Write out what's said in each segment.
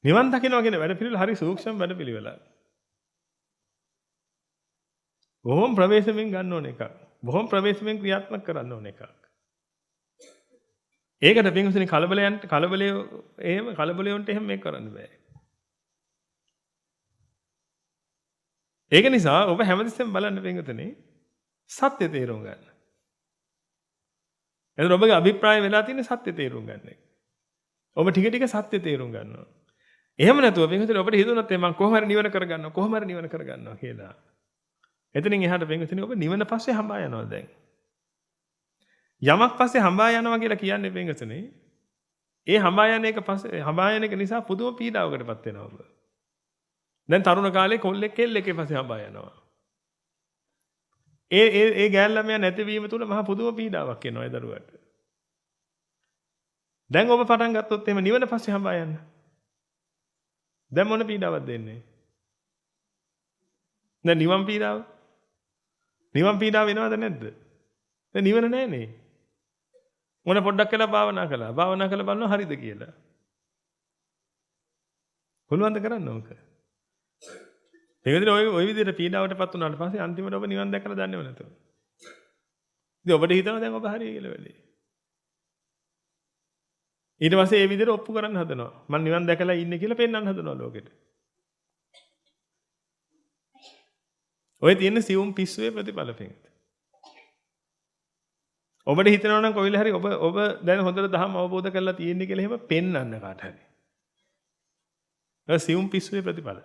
නිවන් දකින්නවා කියන වැඩ පිළිවෙල හරි සූක්ෂම වැඩ පිළිවෙලක්. බොහොම ප්‍රවේශමෙන් ගන්න ඕන එකක්. බොහොම ප්‍රවේශමෙන් ක්‍රියාත්මක කරන්න ඕන එකක්. ඒකට පින්වතුනි කලබලයන්ට කලබලය එහෙම කලබලයන්ට එහෙම මේක කරන්න බෑ. ඒක නිසා ඔබ හැමතිස්සෙම බලන්න පින්වතුනි සත්‍ය තේරුම් ගන්න. එතකොට ඔබගේ අභිප්‍රාය වෙලා තියෙන සත්‍ය තේරුම් ගන්න එක. ඔබ ටික ටික සත්‍ය තේරුම් ගන්නවා. එහෙම නැතුව පින්වතුනි ඔබට හිතුණොත් මං කොහොම හරි නිවන කරගන්නවා කොහොම හරි නිවන කරගන්නවා කියලා. එතනින් එහාට පින්වතුනි ඔබ නිවන පස්සේ හඹා යනවා දැන්. යමක් පස්සේ හඹා යනවා කියලා කියන්නේ පින්වතුනි ඒ හඹා යන එක පස්සේ හඹා යන එක නිසා පුදුම පීඩාවකටපත් වෙනවා ඔබ. දැන් තරුණ කාලේ කොල්ලෙක් කෙල්ලෙක් පස්සේ හඹා යනවා. ඒ ඒ ඒ ගෑල් ළමයා නැතිවීම තුල මහා පුදුම පීඩාවක් එනවා ඒ දරුවට. දැන් ඔබ පටන් ගත්තොත් එහෙම නිවන පස්සේ හඹා යන්න. දැන් මොන පීඩාවක් දෙන්නේ? දැන් නිවන් පීඩාව? නිවන් පීඩාව වෙනවද නැද්ද? දැන් නිවන නෑනේ. මොන පොඩ්ඩක් වෙලා භාවනා කළා. භාවනා කළා බලනවා හරිද කියලා. පුළුවන් ද කරන්න ඕක? ඒ විදිහට ඔය ඔය විදිහට පීඩාවටපත් වුණාට පස්සේ අන්තිමට ඔබ නිවන් දැකලා දන්නේම නැතුව. ඉතින් ඔබට හිතෙනවා දැන් ඔබ හරිය කියලා වැඩේ. ඊට පස්සේ ඒ විදිහට ඔප්පු කරන්න හදනවා. මං නිවන් දැකලා ඉන්නේ කියලා පෙන්වන්න හදනවා ලෝකෙට. ඔය තියෙන සියුම් පිස්සුවේ ප්‍රතිඵල පිංගුත්. ඔබට හිතෙනවා නම් කොයිල හරි ඔබ ඔබ දැන් හොඳට දහම අවබෝධ කරලා තියෙන්නේ කියලා එහෙම පෙන්වන්න කාට හරි. ඔය සියුම් පිස්සුවේ ප්‍රතිඵල.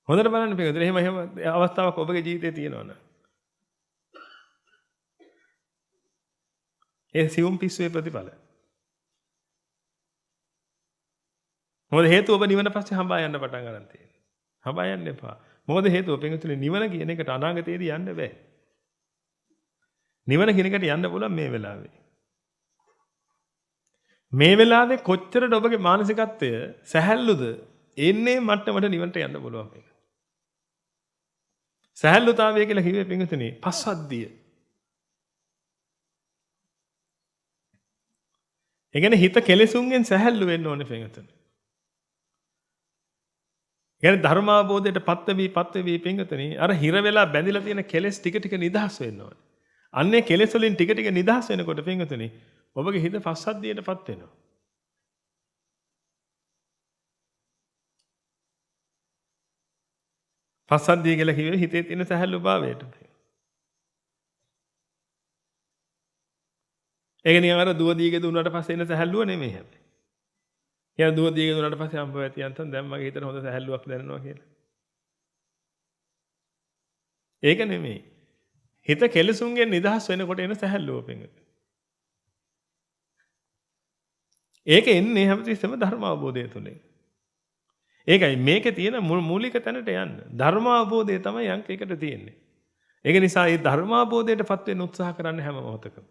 හොඳට බලන්න පිංගුත්. එහෙම එහෙම අවස්ථාවක් ඔබගේ ජීවිතේ තියෙනවා නම්. ඒ සියුම් පිස්සුවේ ප්‍රතිඵල. මොකද හේතුව ඔබ නිවන පස්සේ හඹා යන්න පටන් ගන්න තියෙන්නේ. හඹා යන්න එපා. මොකද හේතුව පින්වතුනි නිවන කියන එකට අනාගතයේදී යන්න බෑ. නිවන කියන එකට යන්න පුළුවන් මේ වෙලාවේ. මේ වෙලාවේ කොච්චරද ඔබගේ මානසිකත්වය සැහැල්ලුද එන්නේ මට්ටමට නිවනට යන්න පුළුවන් මේක. සැහැල්ලුතාවය කියලා කිව්වේ පින්වතුනි පස්සද්ධිය. ඒ කියන්නේ හිත කෙලෙසුන්ගෙන් සැහැල්ලු වෙන්න ඕනේ පින්වතුනි. ඒ කියන්නේ ධර්මාවබෝධයට පත් වෙවි පත් වෙවි පින්වතුනි අර හිර වෙලා බැඳිලා තියෙන කෙලෙස් ටික ටික නිදහස් වෙන්න ඕනේ. අන්නේ කෙලෙස් වලින් ටික ටික නිදහස් වෙනකොට පින්වතුනි ඔබගේ හිත පස්සද්ධියට පත් වෙනවා. පස්සද්ධිය කියලා කිව්වේ හිතේ තියෙන සැහැල්ලු භාවයට. ඒක නිකන් අර දුව දීගේ දුන්නාට පස්සේ එන සැහැල්ලුව නෙමෙයි හැබැයි. කියන දුව දීගේ දුන්නාට පස්සේ අම්බ ඇති යන්තම් දැන් මගේ හිතට හොඳ සැහැල්ලුවක් දැනෙනවා කියලා. ඒක නෙමෙයි. හිත කෙලසුන්ගෙන් නිදහස් වෙනකොට එන සැහැල්ලුව පින්වතුනි. ඒක එන්නේ හැමතිස්සෙම ධර්ම අවබෝධය තුලින්. ඒකයි මේකේ තියෙන මූලික තැනට යන්න. ධර්ම අවබෝධය තමයි අංක එකට තියෙන්නේ. ඒක නිසා මේ ධර්මාබෝධයට පත් වෙන්න උත්සාහ කරන්න හැම මොහොතකම.